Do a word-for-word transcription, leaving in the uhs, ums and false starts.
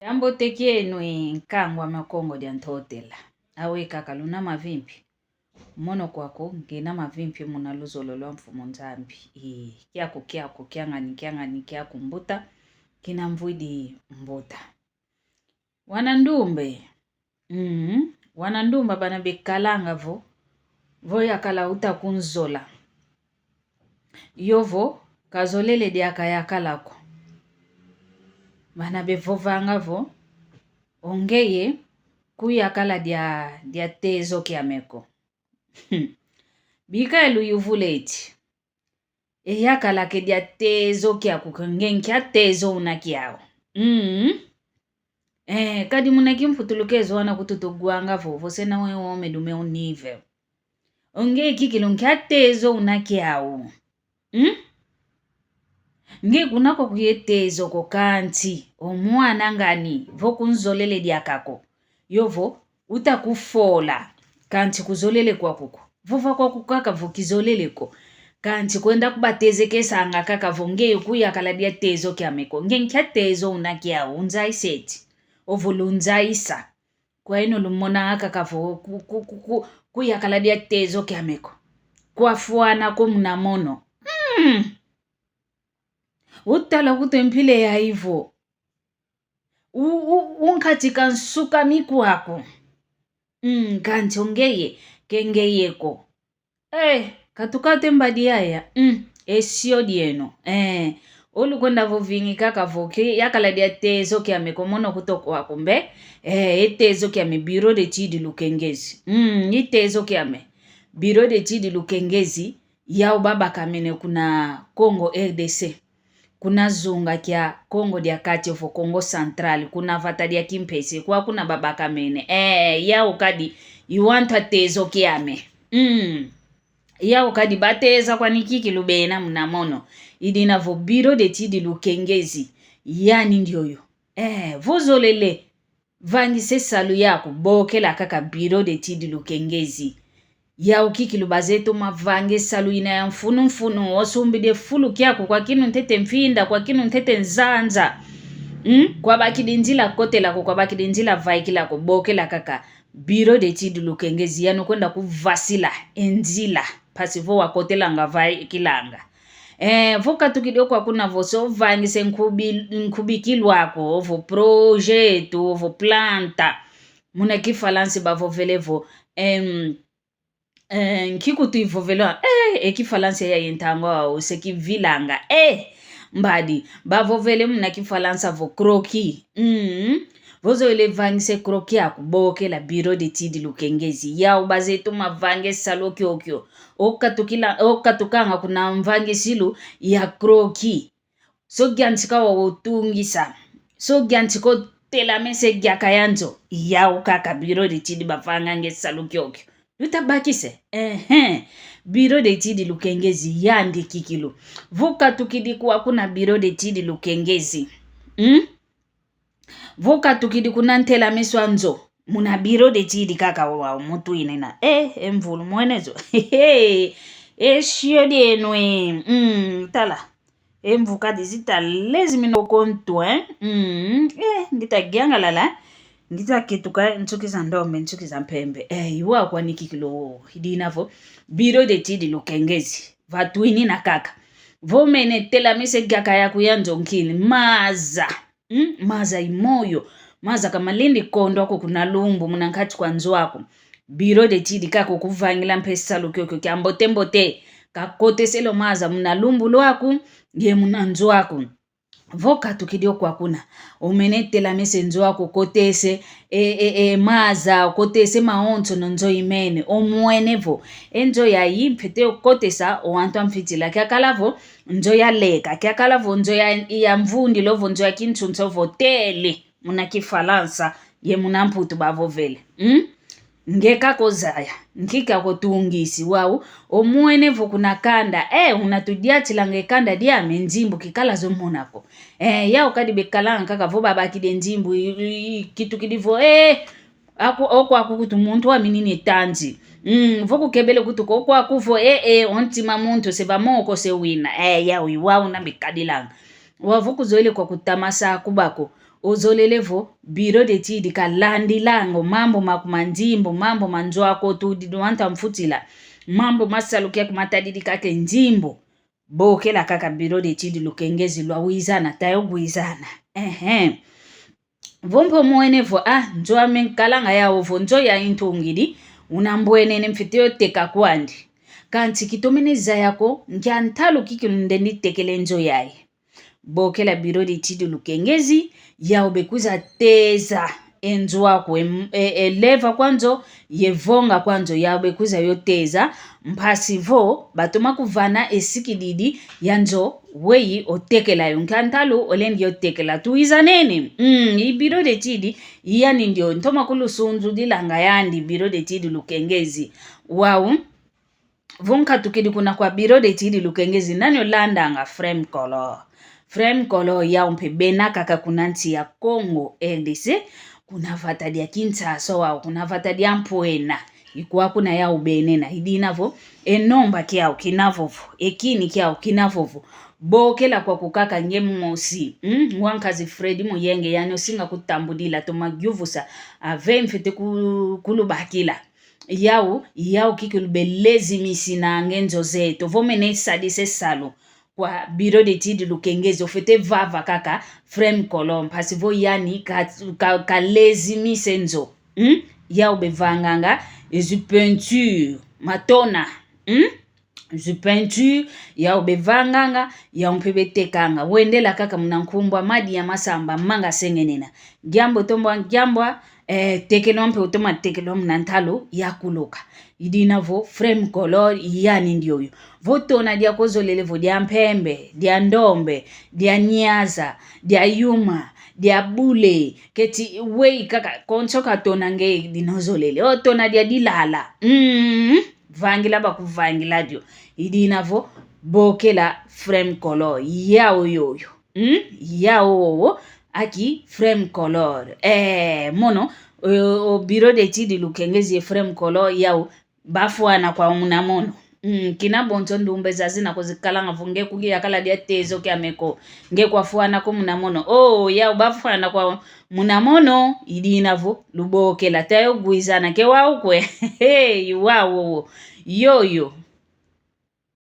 Yambote kienu e nkangu wa Makongo dia Ntotela. Awe kaka luna mavimpi. Mono kwaku ngina mavimpi muna luzolo lwa Mfumu Nzambi. E, kiaku, kiaku, kiangani, kiangani, kiaku mbuta, kina mvwidi mbuta. Wana ndumba. Mm, wana ndumba bana bekalanga vo, vo yakala uta kunzola. Yovo, kazolele diaka yakala ko. Bana bevovanga vo, ongeye, kuyakala dia, dia tezo kiame ko. Bika eluyuvula eti. E yakala ke dia tezo kiaku ko, nge nkia tezo una kiau. Mm. Eh, kadi muna kimputulukezo wana kutu tugwanga vo, vo sena we wome dume unive. Onge kikilu nkia tezo una kiau. Mm? Nge kuna kwaku ye tezo ko kanti, o mwana ngani, vo kunzolele diaka ko. Yovo, uta kufola, kanti kuzolele kwaku ko. Vova kwaku kaka vo kizolele ko. Kanti kwenda kubatezekesanga kaka vo nge kuyakala dia tezo kiame ko. Nge nkia tezo una kiau, unzaiseti. Ovo lunzaisa. Kwa ino lumona kaka vo ku, ku, ku, ku, kuyakala dia tezo kiame ko. Kwafwana ko muna mono. Mm. Utala kutwe mpila yayi vo. U, u, unkatika nsuka mikwaku. Mm, kanti ongeye, kengeye ko. Eh, katuka te mbadi yaya. Mm, esio dieno. Eh, olukwenda vovingi kaka vo ke, yakala dia tezo kiame ko mono kuto kwaku mbe. Eh, e tezo kiame bureau d'études lukengezi. Mm, i tezo kiame. Bureau d'études lukengezi. Yau babakamene kuna Congo R D C. Kuna zunga kia Congo dia Kati ovo Congo Central, kuna vata dia kimpese, kwa kuna babakamene. Eh, yau kadi, i wantu a tezo kiame. Mm. Yau kadi bateza kwani kikilu bena muna mono. I dina vo bureau d'études lukengezi. Yani ndioyo. Eh, vo zolele. Vangisa e salu yaku, bokela kaka bureau d'études lukengezi. Yau kikilu bazeye toma vanga e salu ina ya mfunu mfunu, osumbidi e fulu kiaku kwa kinu ntete mfinda, kwa kinu ntete nzanza. Mm? Kwa bakidi nzila kotela ko, kwa bakidi nzila vaikila ko, bokela kaka bureau d'études lukengezi, yandi kwenda kuvasila e nzila, mpasi vo wakotelanga vaikilanga. Eh, vo katukidi o kwaku na vo se ovangisa e nkubi-, nkubikilu aku, ovo projeto, ovo planta. Muna Kifalansa bavovele vo, em, eh, nki kutu ivovele, eh, e Kifalansa ya ye ntangu au se kivilanga, eh, mbadi, bavovele muna Kifalansa vo croquis. Mm. Vo zoele vangisa e croquis aku, bokela bureau d'études lukengezi. Yau bazeye toma vanga e salu kiokio. Okatukila, okatukanga kuna mvangisilu ya croquis. So giantika wa otungisa. So giantika otelamesa e giaka ya nzo. Yau kaka bureau d'études bavanganga e salu kiokio. Luta bakisa e? Ehe. Bureau d'études lukengezi yandi kikilu. Vo katukidi kwaku na bureau d'études lukengezi. Hmm? Vo katukidi kuna ntelamisu a nzo, muna bureau d'études kaka wa mutu inena. Eh, e mvulu mwene zo. Esio dieno e. Mm, tala. E mvu kadi zita lezi mino kontu, eh. Mm, eh, ngita giangalala. Ngita kituka nsuki za ndombe, nsuki za mpembe. Eh, iwa kwani kikilu, i dina vo bureau d'études lukengezi. Vatwini na kaka. Vo mene telamisa e giaka yaku ya nzo nkili. Maza. Mm, maza i moyo. Maza ka malendi kondwa ko kuna lumbu muna nkati kwa nzo aku. Bureau d'études kako kuvangila mpe salu kiokio kia mbote mbote. Kakotesele o maza muna lumbu lwaku, ye muna nzo aku. Vo katukidi o kwaku na. Omene telamisa e nzo aku, okotese e, e, e, maza, okotese mawonso no nzo imene. Omwene vo. E nzo yayi mpe te okotesa o wantu a mfitila. Kiakala vo, nzo ya leka, kiakala vo nzo ya, ya mvundila, ovo nzo ya kinsunsa, ovo tele, muna Kifalansa, ye muna Mputu bavovele. Hmm? Nge kakozaya, nki kakotungisi wau, omwene vo kuna kanda, eh, una tudiatilanga e kanda diame nzimbu kikala zo mona ko. Eh, yau kadi bekalanga kaka vo babakidi e nzimbu, i, i, i, kitukidi vo, eh, Aku, o kwaku kutu muntu waminini tanzi. Mm, vo kukebele kutu ko kwaku vo, eh, eh, o ntima muntu se va moko se wina. Eh, yau i wau na bikadilanga. Wau vo kuzoele kwa kutamasa kubako. Ozolele vo, bureau d'étude kalandilanga o mambu ma kuma nzimbu, mambu ma nzo aku otudidi wanta mfutila, mambu ma salu kiaku matadidi kaka e nzimbu. Bokela kaka bureau d'étude Lukengezi lwawizana, tayo gwizana. Ehe. Vo mpe omwene vo, ah, nzo ame nkalanga yau vo nzo ya intungidi, una mbwenene mfwete yo teka kwandi. Kansi kitomene zaya ko, nkia ntalu kikilu ndendi tekele nzo yayi. Bokela bureau d'étude Lukengezi, yau bekwiza teza e nzo aku, e, e, e leva kwa nzo, ye vonga kwa nzo, yau bekwiza yo teza, mpasi vo batoma kuvana e sikididi ya nzo weyi otekela yo. Nkia ntalu olendi yo tekela, tuwizanene. Mm, i bureau d'étude, i yani ndio, ntoma kulusunzudilanga yandi bureau d'étude Lukengezi. Wau, vo nkatukidi kuna kwa bureau d'étude Lukengezi, nani olandanga? Frem Collor. Frem Collor yau mpe bena kaka kuna nsi ya Congo R D C, kuna vata dia Kinshasa wau, kuna vata dia Mpuena. I kwa kuna yau benena, i dina vo, e nomba kiau kina vovo, e kini kiau kina vovo. Bokela kwaku kaka nge mosi, mm? Ngwa nkazi Freddy Muyenge, yani osinga kutambudila, toma yuvusa, ave mfwete ku-, kulubakila. Yau, yau kikilu belezimisinanga e nzo zeto. Vo mene sadisa e salu kwa bureau d'étude Lukengezi, ofwete vava kaka Frem Collor, mpasi vo yani ka, ka, kalezimise nzo. Hmm? Yau bevanganga e zi peinture, matona. Hmm? Zi peinture, yau bevanganga, yau mpe betekanga. Wendela kaka muna nkumbu a madia masamba manga sengenena. Ngiambwa tombwa ngiambwa, eh, tekelwa mpe otoma tekelwa muna ntalu ya kuluka. I dina vo Frem Collor yani ndioyo. Vo tona diaku ozolele vo dia mpembe, dia ndombe, dia niaza, dia yuma, dia bule, keti weyi kaka, konso ka tona nge dina ozolele. O tona dia dilala. Mm, vangila bakuvangila dio. I dina vo bokela Frem Collor. Yau yoyo. Hmm? Yau wowo, aki Frem Collor. Eh, mono, o, o bureau d'étude Lukengezi ye Frem Collor, yau bafwana kwa muna mono. Hmm, kina bonso ndumba zazina ko zikalanga vo nge kuyakala dia tezo kiame ko, nge kwafwana ko muna mono. Oh, yau bafwana kwa muna mono, i dina vo lubokela, tayo gwizana, ke wau kwe. Hey, wau wowo. Yoyo.